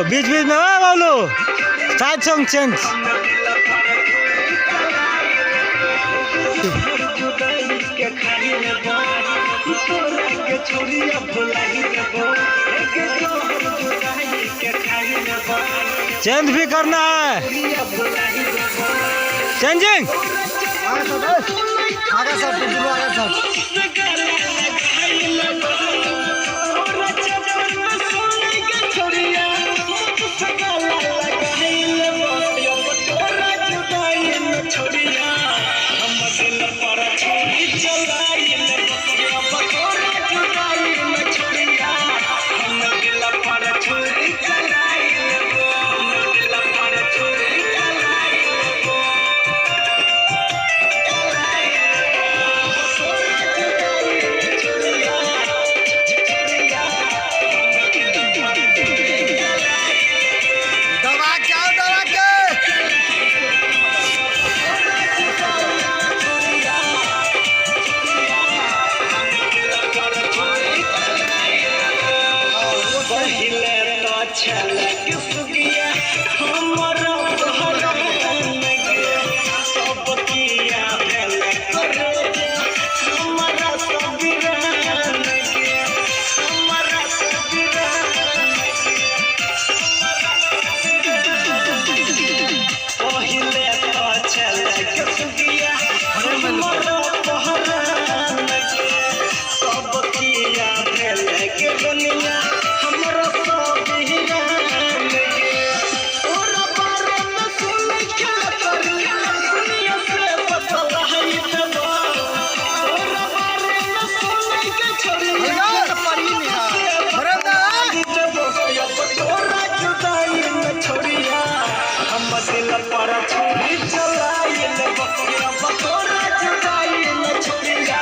बीच बीच में। ओ Bablu, side song change. Change भी करना है, चेंजिंग। आगे सर, आगे सर। दबा के आओ, दबा के। पहिले तो छलक सुगिया हमर सब किया भेल करे हमरा सब के, हमरा सब। पहिले तो छलक सुगिया हमर के सब किया भेल के दुनिया हमरा सब के। तोरा बारे में सुन के कर दुनिया से बतला है देबो। तोरा बारे में सुन के छोड़िया तोरा जुदाई में छोड़िया हम दिल पर छुरी चलाई लेबो। तोरा जुदाई में छोड़िया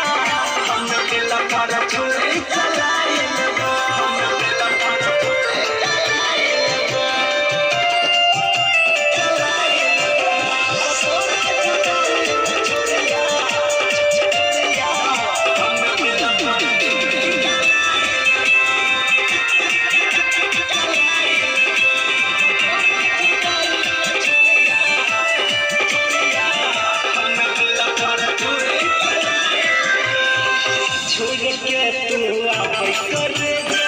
हम दिल पर छुरी चलाई लेबो। हम दिल पर छुरी चलाई लेबो, चलाई लेबो। तोरा जुदाई में छोड़िया, छोड़िया हम दिल पर छुरी। छोड़ के तू आबै करे जा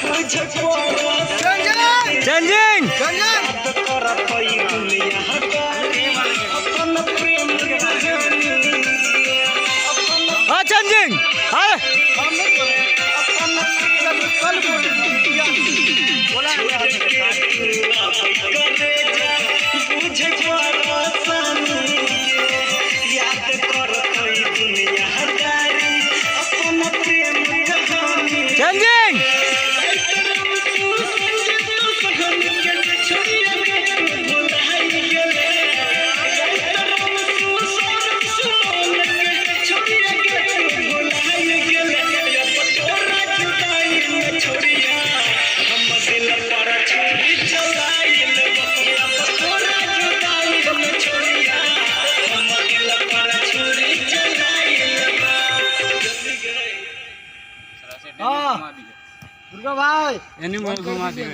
बुझ चेंजिंग। चेंजिंग। चेंजिंग। करतै दुनिया हकारी अपन प्रेम कहानी अपन हाँ, चेंजिंग। अरे अपन कल बोला। छोड़ के तू आबै करे जा बुझ परेशानी याद करतै दुनिया हकारी अपन प्रेम कहानी। चेंजिंग। हाँ दुर्गा भाई। एनी घुमा दिबे।